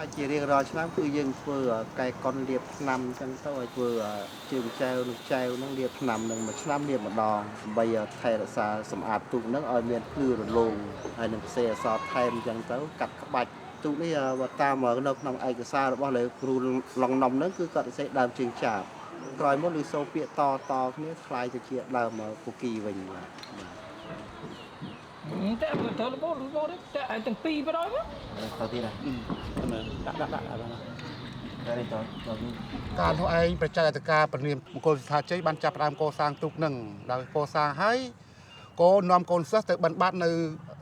បាទជារៀងរាល់ឆ្នាំគឺយើងធ្វើកែកុនលាបថ្នាំអញ្ចឹងទៅឲ្យធ្វើជើងចែវនិងចែវនឹងលាបថ្នាំនឹងមួយឆ្នាំលាបម្ដងដើម្បីថែរក្សាសម្អាតទូកនឹងឲ្យមានភ្លឺរលោងហើយនឹងផ្សេអសរថែមអញ្ចឹងទៅកាត់ក្បាច់ទូកនេះបើតាមនៅក្នុងឯកសាររបស់លោកគ្រូឡុងណុំហ្នឹងគឺគាត់សរសេរដើមជើងចាបក្រោយមកឮសូរពាក្យតតគ្នាคล้ายទៅជាដើមពូគីវិញបាទ តែទៅលបលបតែទាំងពីរបដ ாய் មក ទៅទៀតដាក់ដាក់ដាក់បាទតែនេះត កាលនោះឯងប្រជាអធិការពនាមមង្គលស្ថាជ័យបានចាប់ផ្ដើមកសាងទូកនឹងដោយកសាងហើយក៏នាំកូនសិស្សទៅបិណ្ឌបាតនៅ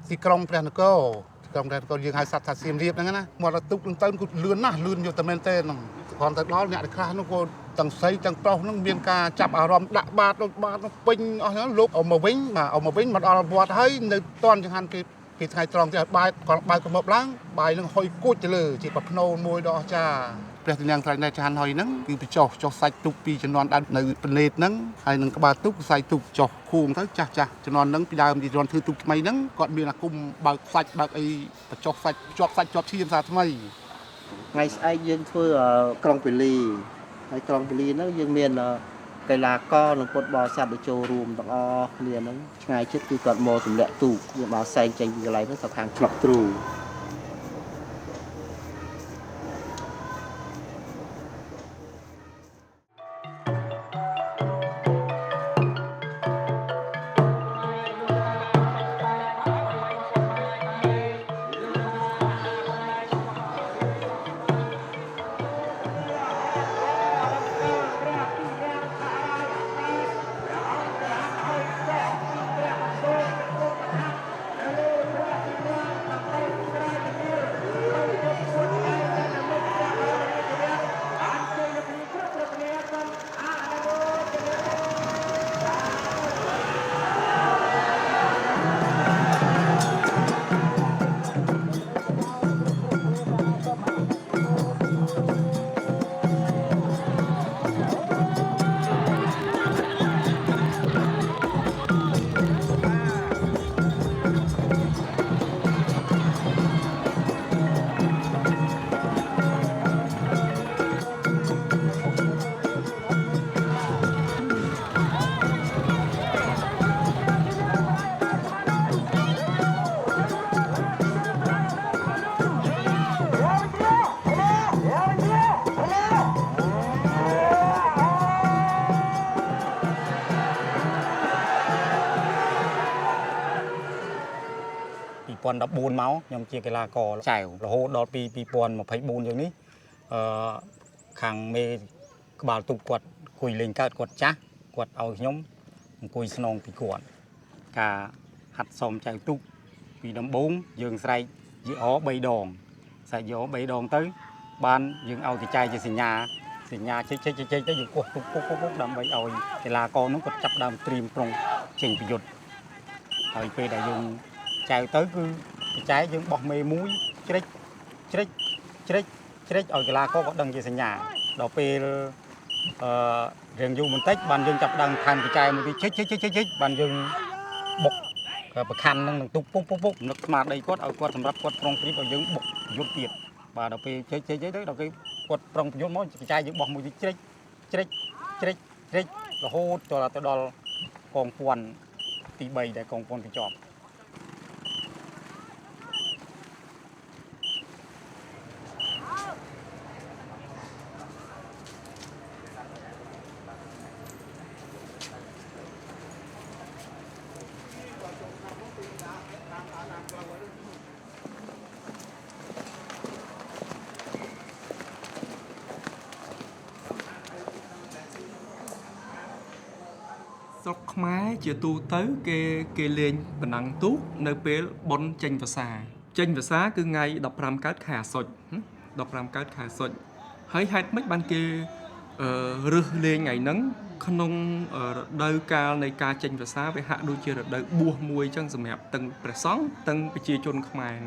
ទីក្រុងព្រះនគរទីក្រុងព្រះនគរយើងហៅសត្វថាសៀមរាបហ្នឹងណាមកដល់ទូកនឹងទៅគឺលឿនណាស់លឿនយកតែមែនទេហ្នឹងគ្រាន់តែដល់អ្នកខ្លះនោះក៏ទាំងស្រីទាំងប្រុសហ្នឹងមានការចាប់អារម្មណ៍ដាក់បាតដូចបាតនោះពេញអស់ហ្នឹងលោកអอกមកវិញបាទអอกមកវិញមកដល់វត្តហើយនៅតន់ចង្ហាន់គេពីថ្ងៃត្រង់ទៀតឲ្យបាយគាត់បើកកមុបឡើងបាយនឹងហុយគួចទៅលើជាប្រភ្នោមួយដ៏អស្ចារ្យព្រះទីនាំងត្រៃណែចានហុយហ្នឹងគឺបញ្ចុះចុះសាច់ទូកពីជំនាន់ដើមនៅពនេតហ្នឹងហើយនឹងក្បាលទូកខ្សែទូកចុះខួងទៅចាស់ចាស់ជំនាន់ហ្នឹងពីដើមពីជំនាន់ធ្វើទូកថ្មីហ្នឹងគាត់មានអាគមបើកសាច់បើកអីបញ្ចុះសាច់ជាប់សាច់ជាប់ឈាមសាថ្មី ថ្ងៃស្អែកយើងធ្វើក្រុងពលីហើយក្រុងពលីហ្នឹងយើងមានកីឡាករនិងពុទ្ធបរិស័ទដែលចូលរួមទាំងអស់គ្នាហ្នឹងឆ្ងាយចិត្តគឺគាត់មកទម្លាក់ទូកយើងមកសែងចេញពីកន្លែងហ្នឹងទៅខាងឆ្លុកទ្រូ 2014មកខ្ញុំជាកីឡាករចែវរហូតដល់ពី2024យ៉ាងនេះអឺខាងមេក្បាលទូកគាត់អង្គុយលេងកើតគាត់ចាស់គាត់ឲ្យខ្ញុំអង្គុយស្នងពីគាត់ការហាត់សមចែវទូកពីដំបូងយើងស្រែកយីអ3ដងស្រែកយីអ3ដងទៅបានយើងឲ្យកញ្ចែជាសញ្ញាសញ្ញាជិកជិកជិកទៅយើងគោះទូកពុកពុកពុកដើម្បីឲ្យកីឡាករនោះគាត់ចាប់ដើមត្រៀមប្រុងចេញប្រយុទ្ធហើយពេលដែលយើងចែវទៅគឺចែវយើងបោះមេមួយជ្រិចជ្រិចជ្រិចជ្រិចឲ្យកីឡាករគាត់ដឹងជាសញ្ញាដល់ពេលអឺរៀងយូរបន្តិចបានយើងចាប់ដើមថែមកញ្ចែមួយទៀតជ្រិចជ្រិចជ្រិចជ្រិចបានយើងបុកប្រខណ្ឌនឹងនឹងទុកពុកពុកពុកនឹកស្មារតីគាត់ឲ្យគាត់សម្រាប់គាត់ប្រុងប្រៀបឲ្យយើងបុកយុទ្ធទៀតបាទដល់ពេលជ្រិចជ្រិចទៅដល់ពេលគាត់ប្រុងប្រយុទ្ធមកកញ្ចែយើងបោះមួយទៀតជ្រិចជ្រិចជ្រិចជ្រិចរហូតទៅដល់កងពាន់ទី3ដែលកងពាន់កញ្ចប់ ស្រុកខ្មែរជាទូទៅគេគេលេងប៉ុណ្ណឹងទូកនៅពេលបុណ្យចេញវស្សាចេញវស្សាគឺថ្ងៃ15កើតខែអាសត់15កើតខែអាសត់ហើយហេតុម៉េចបានគេអឺរើសលេងថ្ងៃហ្នឹងក្នុងរដូវកាលនៃការចេញវស្សាវាហាក់ដូចជារដូវបួសមួយអញ្ចឹងសម្រាប់ទាំងព្រះសង្ឃទាំងប្រជាជនខ្មែរ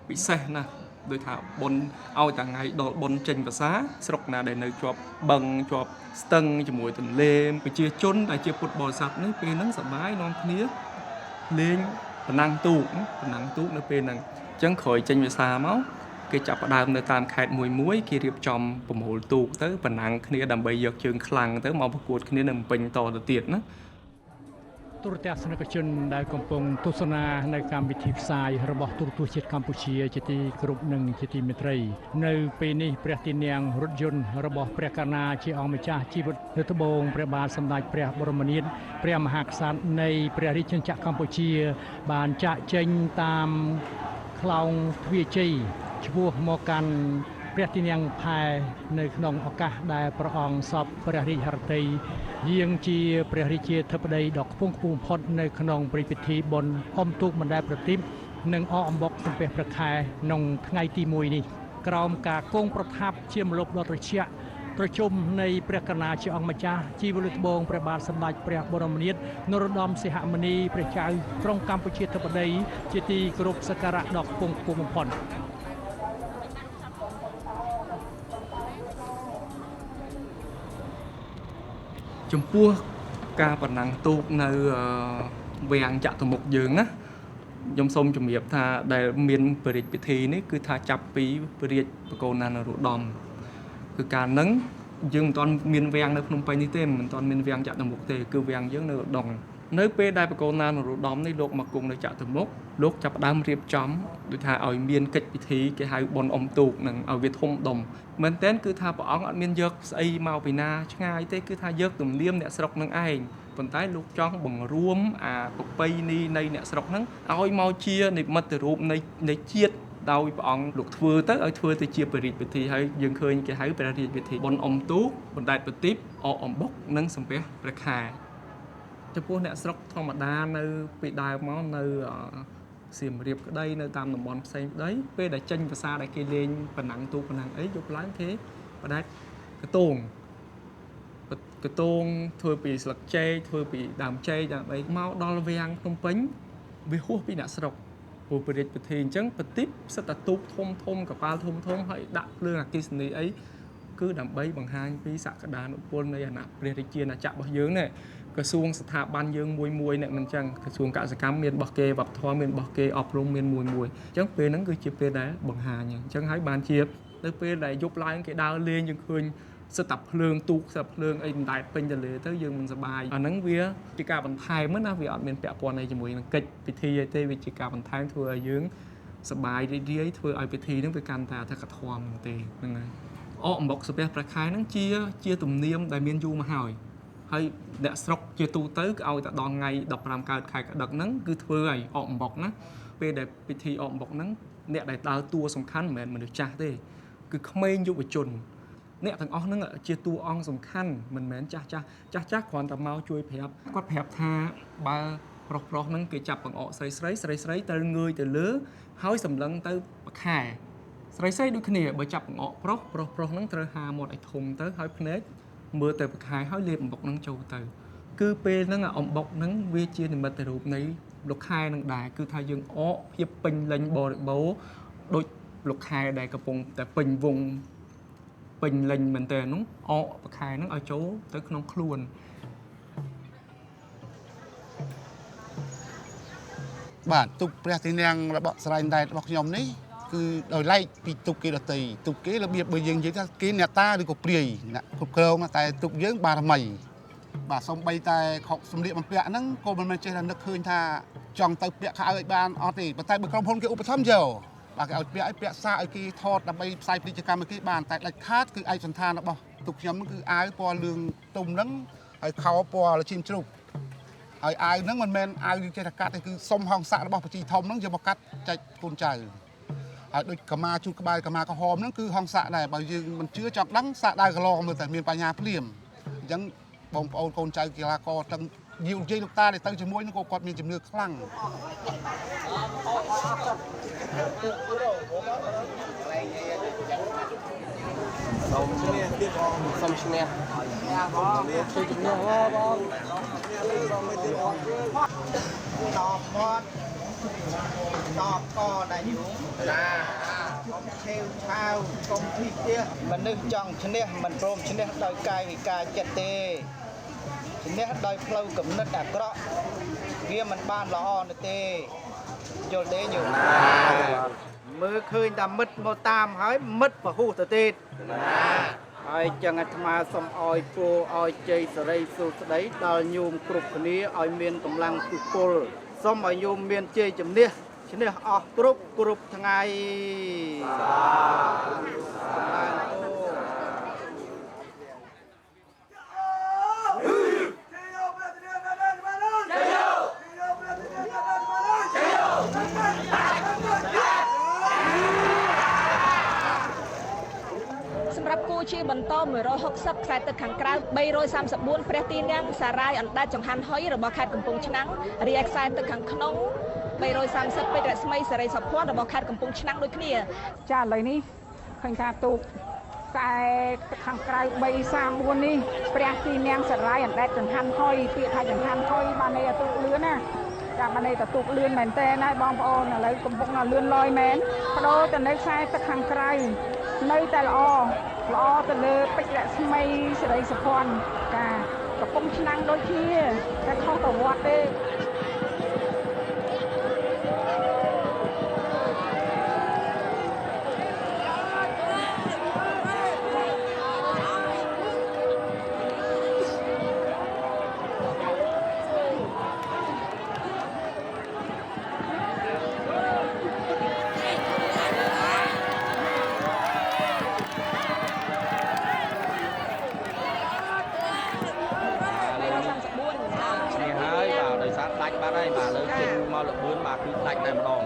ពិសេសណាស់ដោយថាបុណ្យឲ្យតែថ្ងៃដល់បុណ្យចេញវស្សាស្រុកណាដែលនៅជាប់បឹងជាប់ស្ទឹងជាមួយទន្លេប្រជាជនដែលជាពុទ្ធបរិស័ទនេះពេលហ្នឹងសប្បាយនាំគ្នាលេងប៉ុណ្ណឹងទូកប៉ុណ្ណឹងទូកនៅពេលហ្នឹងអញ្ចឹងក្រោយចេញវស្សាមក គេចាប់ផ្ដើមនៅតាមខេត្តមួយមួយគេរៀបចំប្រមូលទូកទៅប្រណាំងគ្នាដើម្បីយកជើងខ្លាំងទៅមកប្រកួតគ្នានៅពេញតទៅទៀតណា ទូរទស្សនិកជនដែលកំពុងទស្សនានៅកម្មវិធីផ្សាយរបស់ទូរទស្សន៍ជាតិកម្ពុជាជាទីគោរពនិងជាទីមេត្រីនៅពេលនេះព្រះទីនាំងរថយន្តរបស់ព្រះករុណាជាអង្គម្ចាស់ជីវិតនៅត្បូងព្រះបាទសម្ដេចព្រះបរមនាថព្រះមហាក្សត្រនៃព្រះរាជាណាចក្រកម្ពុជាបានចាកចេញតាមខ្លោងទ្វារជ័យឆ្ពោះមកកាន់ព្រះទីនាំងផែនៅក្នុងឱកាសដែលព្រះអង្គសពព្រះរាជហឫទ័យយាងជាព្រះរាជាធិបតីដ៏ខ្ពង់ខ្ពស់បំផុតនៅក្នុងព្រះពិធីបុណ្យអុំទូកបណ្ដែតប្រទីបនិងអកអំបុកសំពះព្រះខែក្នុងថ្ងៃទី1នេះក្រោមការគង់ប្រថាប់ជាម្លប់ដ៏ត្រជាក់ប្រជុំនៃព្រះករុណាជាអង្គម្ចាស់ជីវលត្បូងព្រះបាទសម្ដេចព្រះបរមនាថនរោត្តមសីហមុនីព្រះចៅក្រុងកម្ពុជាធិបតីជាទីគោរពសក្ការៈដ៏ខ្ពង់ខ្ពស់បំផុត ចំពោះការប្រណាំងទូកនៅវាំងចតុមុខយើងណាខ្ញុំសូមជំរាបថាដែលមានព្រះរាជពិធីនេះគឺថាចាប់ពីព្រះរាជបកូនណានរោត្តមគឺកាលហ្នឹងយើងមិនទាន់មានវាំងនៅភ្នំពេញនេះទេមិនទាន់មានវាំងចតុមុខទេគឺវាំងយើងនៅឧដុង្គនៅពេលដែលបកូនណានរោត្តមនេះលោកមកគង់នៅចតុមុខលោកចាប់ផ្ដើមរៀបចំដូចថាឲ្យមានកិច្ចពិធីគេហៅបុណ្យអុំទូកនឹងឲ្យវាធំដុំមែនទែនគឺថាព្រះអង្គអត់មានយកស្អីមកពីណាឆ្ងាយទេគឺថាយកទំនៀមអ្នកស្រុកនឹងឯងប៉ុន្តែលោកចង់បង្រួមអាប្រពៃណីនៃអ្នកស្រុកហ្នឹងឲ្យមកជានិមិត្តរូបនៃជាតិដោយព្រះអង្គលោកធ្វើទៅឲ្យធ្វើទៅជាព្រះរាជពិធីហើយយើងឃើញគេហៅព្រះរាជពិធីបុណ្យអុំទូកបណ្ដែតប្រទីបអកអំបុកនិងសំពះព្រះខែចំពោះអ្នកស្រុកធម្មតានៅពីដើមមកនៅសៀមរាបក្តីនៅតាមតំបន់ផ្សេងក្តីពេលដែលចេញភាសាដែលគេលេងប្រណាំងទូកប្រណាំងអីយប់ឡើងគេបដែតកតងកតងធ្វើពីស្លឹកចេកធ្វើពីដើមចេកដើម្បីមកដល់វាំងភ្នំពេញវាហួសពីអ្នកស្រុកព្រោះព្រះរាជពិធីអញ្ចឹងប្រទីបសិតតែទូកធំធំកប៉ាល់ធំធំហើយដាក់ភ្លើងអគ្គិសនីអីគឺដើម្បីបង្ហាញពីសក្តានុពលនៃអាណាព្រះរាជាណាចក្ររបស់យើងនេះក្រសួងស្ថាប័នយើងមួយមួយអ្នកមិនចឹងក្រសួងកសិកម្មមានរបស់គេវប្បធម៌មានរបស់គេអប់រំមានមួយមួយអញ្ចឹងពេលហ្នឹងគឺជាពេលដែលបង្ហាញអញ្ចឹងហើយបានជានៅពេលដែលយប់ឡើងគេដើរលេងយើងឃើញសិតតែភ្លើងទូកសិតភ្លើងអីបណ្ដែតពេញទន្លេទៅយើងមិនសប្បាយអាហ្នឹងវាជាការបន្ថែមណាវាអត់មានពាក់ព័ន្ធអីជាមួយនឹងកិច្ចពិធីអីទេវាជាការបន្ថែមធ្វើឲ្យយើងសប្បាយរីករាយធ្វើឲ្យពិធីហ្នឹងវាកាន់តែអធិកធម៌ទេហ្នឹងហើយអកអំបុកសំពះព្រះខែហ្នឹងជាទំនៀមដែលមានយូរមកហើយហើយអ្នកស្រុកជាទូទៅគេឲ្យតែដល់ថ្ងៃ15កើតខែកដឹកហ្នឹងគឺធ្វើឲ្យអកអំបុកណាពេលដែលពិធីអកអំបុកហ្នឹងអ្នកដែលដើរតួសំខាន់មិនមែនមនុស្សចាស់ទេគឺក្មេងយុវជនអ្នកទាំងអស់ហ្នឹងជាតួអង្គសំខាន់មិនមែនចាស់ចាស់ចាស់ចាស់គ្រាន់តែមកជួយប្រាប់គាត់ប្រាប់ថាបើប្រុសប្រុសហ្នឹងគេចាប់បង្អកស្រីស្រីស្រីស្រីត្រូវងើយទៅលើហើយសម្លឹងទៅប្រខែស្រីស្រីដូចគ្នាបើចាប់បង្អកប្រុសប្រុសប្រុសហ្នឹងត្រូវហាមាត់ឲ្យធំទៅហើយភ្នែកមើលទៅប្រខែហើយលេបអំបុកហ្នឹងចូលទៅគឺពេលហ្នឹងអំបុកហ្នឹងវាជានិមិត្តរូបនៃលោកខែនឹងដែរគឺថាយើងអកភាពពេញលេញបរិបូរដូចលោកខែដែលកំពុងតែពេញវងពេញលេញមែនតើនោះអកប្រខែហ្នឹងឲ្យចូលទៅក្នុងខ្លួន បាទទូកព្រះទីនាំងរបស់ស្រែងដែតរបស់ខ្ញុំនេះគឺដោយឡែកពីទូកគេដទៃទូកគេរបៀបបើយើងនិយាយថាគេអ្នកតាឬក៏ព្រាយអ្នកគ្រប់គ្រងតែទូកយើងបារមីបាទសំបីតែខកសម្លៀកបំពាក់ហ្នឹងក៏មិនមែនចេះតែនឹកឃើញថាចង់ទៅពាក់ខោអាវឲ្យបានអត់ទេប៉ុន្តែបើក្រុមហ៊ុនគេឧបត្ថម្ភយកបាទគេឲ្យពាក់ឲ្យពាក់សាកឲ្យគេថតដើម្បីផ្សាយពាណិជ្ជកម្មឲ្យគេបានតែដាច់ខាតគឺឯកសណ្ឋានរបស់ទូកខ្ញុំហ្នឹងគឺអាវពណ៌លឿងទុំហ្នឹងហើយខោពណ៌ឈីមជ្រូកហើយអាវហ្នឹងមិនមែនអាវយើងចេះតែកាត់ទេគឺសុំហងសាក់របស់ប្រជាធំហ្នឹងយកមកកាត់ចែកកូនចៅហើយដូចកម្មាជូតក្បាលកម្មាក្រហមហ្នឹងគឺហងសាក់ដែរបើយើងមិនជឿចង់ដឹងសាក់ដៅកន្លងមើលតែមានបញ្ហាភ្លាមអញ្ចឹងបងប្អូនកូនចៅកីឡាករទាំងយាយយាយលោកតាដែលទៅជាមួយនឹងក៏គាត់មានជំនឿខ្លាំង សូមឈ្នះទៀតបងសូមឈ្នះបងជួយជំនះបង តបមាត់តបកដែរយូណាកុំឆេវឆាវកុំភីផ្ទះមនុស្សចង់ឈ្នះមិនព្រមឈ្នះដោយកាយវិការចិត្តទេឈ្នះដោយផ្លូវគំនិតអាក្រក់វាមិនបានល្អនោះទេយល់ទេញោម មើលឃើញតែមិត្តមកតាមហើយមិត្តពហុទៅទៀតហើយចឹងអាត្មាសូមឲ្យពរឲ្យជ័យសិរីសួស្តីដល់ញោមគ្រប់គ្នាឲ្យមានកម្លាំងពុពលសូមឲ្យញោមមានជ័យជំនះឈ្នះអស់គ្រប់គ្រប់ថ្ងៃសាធុសាធុ សម្រាប់គូជាបន្ត160ខ្សែទឹកខាងក្រៅ334ព្រះទីនាំងសារាយអណ្ដែតចង្ហាន់ហុយរបស់ខេត្តកំពង់ឆ្នាំងរីឯខ្សែទឹកខាងក្នុង330ពេជ្ររស្មីសេរីសុភ័ណ្ឌរបស់ខេត្តកំពង់ឆ្នាំងដូចគ្នា ចាឥឡូវនេះឃើញថាទូកខ្សែទឹកខាងក្រៅ334នេះព្រះទីនាំងសារាយអណ្ដែតចង្ហាន់ហុយពាក្យថាចង្ហាន់ហុយបានន័យថាទូកលឿនណាចាបានន័យថាទូកលឿនមែនតើហើយបងប្អូនឥឡូវកំពុងតែលឿនលយមែនបដូរទៅនៅខ្សែទឹកខាងក្រៅនៅតែល្អល្អទៅលើពេជ្ររស្មីសេរីសុភ័ណ្ឌការកំពង់ឆ្នាំងដូចគ្នាតែខុសទៅវត្តទេ ឈ្នះហើយបាទដោយសារដាច់បាត់ហើយបាទលើចេញមកលបឿនបាទគឺដាច់តែម្ដង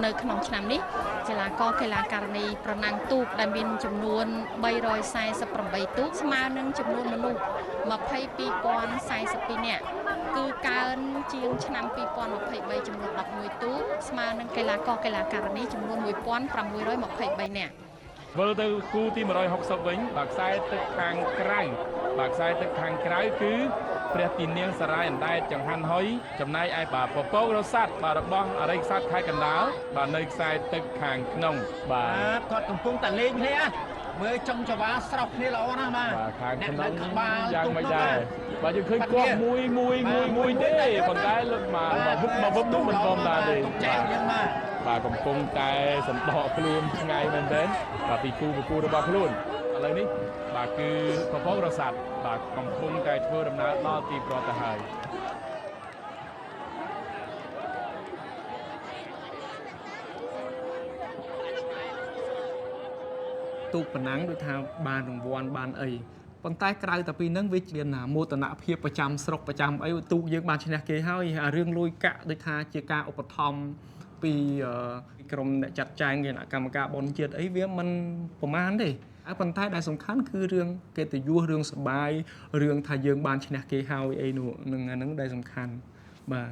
នៅក្នុងឆ្នាំនេះកីឡាករកីឡាការិនីប្រណាំងទូកដែលមានចំនួន348ទូកស្មើនឹងចំនួនមនុស្ស 22,042 នាក់គឺកើនជាងឆ្នាំ2023ចំនួន11ទូកស្មើនឹងកីឡាករកីឡាការិនីចំនួន1623នាក់ វិលទៅគូទី160វិញបាទខ្សែទឹកខាងក្រៅបាទខ្សែទឹកខាងក្រៅគឺព្រះទីនាងសារាយអណ្ដែតចង្ហាន់ហុយចំណែកឯបាទពពករស័តបាទរបស់អរិយក្សត្រខេត្តកណ្ដាលបាទនៅខ្សែទឹកខាងក្នុងបាទ គាត់កំពុងតែលេងគ្នាមើលចុងចវាស្រោះគ្នាល្អណាស់បាទ ខាង អ្នក ក្នុង នៅក្បាល យ៉ាង ទូក មិនដែរ នោះបាទ បាទយើងឃើញគាត់មួយមួយមួយមួយទេប៉ុន្តែលើកមកមកវឹបមកវឹបនោះមិនធម្មតាទេ ទុកចែកយើងបាទ បាទកំពុងតែសន្តកខ្លួនឆ្ងាយមែនទែនបាទពីគូប្រកួតរបស់ខ្លួនឥឡូវនេះបាទគឺពពករស័តបាទកំពុងតែធ្វើដំណើរដល់ទីប្រទៅហើយ ទូកប៉ុណ្ណឹងដូចថាបានរង្វាន់បានអីប៉ុន្តែក្រៅតែពីហ្នឹងវាមានមោទនភាពប្រចាំស្រុកប្រចាំអីទូកយើងបានឈ្នះគេហើយអារឿងលុយកាក់ដូចថាជាការឧបត្ថម្ភពីក្រុមអ្នកចាត់ចែងគណៈកម្មការបុណ្យជាតិអីវាមិនប្រមាណទេហើយប៉ុន្តែដែលសំខាន់គឺរឿងកិត្តិយសរឿងសបាយរឿងថាយើងបានឈ្នះគេហើយអីនោះនឹងអាហ្នឹងដែលសំខាន់បាទ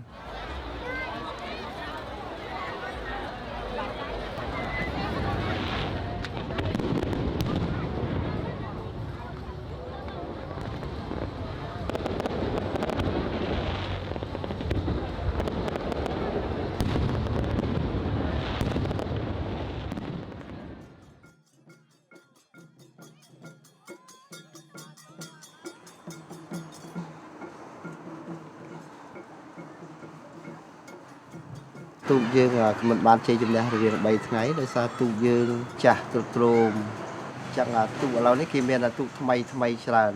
ទូកយើងមិនបានជ័យជំនះរវាង3ថ្ងៃដោយសារទូកយើងចាស់ទ្រុឌទ្រោមចឹងទូកឥឡូវនេះគេមានទូកថ្មីថ្មីច្រើន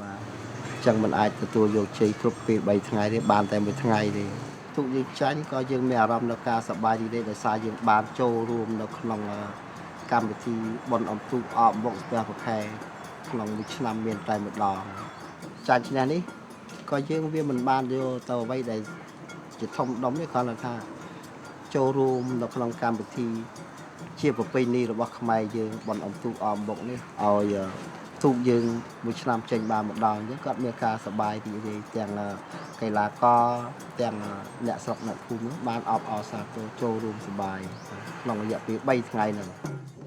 បាទចឹងមិនអាចទទួលយកជ័យគ្រប់ពេល3ថ្ងៃទេបានតែមួយថ្ងៃទេទូកយើងចាញ់ក៏យើងមានអារម្មណ៍នៅការសប្បាយរីករាយដោយសារយើងបានចូលរួមនៅក្នុងកម្មវិធីបុណ្យអុំទូកអបមុខស្ទះប្រខែក្នុងមួយឆ្នាំមានតែម្ដងចាញ់ឈ្នះនេះក៏យើងវាមិនបានយកទៅអ្វីដែលជាធំដុំនេះគ្រាន់តែថាចូលរួមនៅក្នុងកម្មវិធីជាប្រពៃណីរបស់ខ្មែរយើងបុណ្យអុំទូកអមបុកនេះឲ្យទូកយើងមួយឆ្នាំចេញបានម្ដងអញ្ចឹងគាត់មានការសប្បាយរីករាយទាំងកីឡាករទាំងអ្នកស្រុកអ្នកភូមិបានអបអរសាទរចូលរួមសប្បាយក្នុងរយៈពេល3ថ្ងៃហ្នឹង។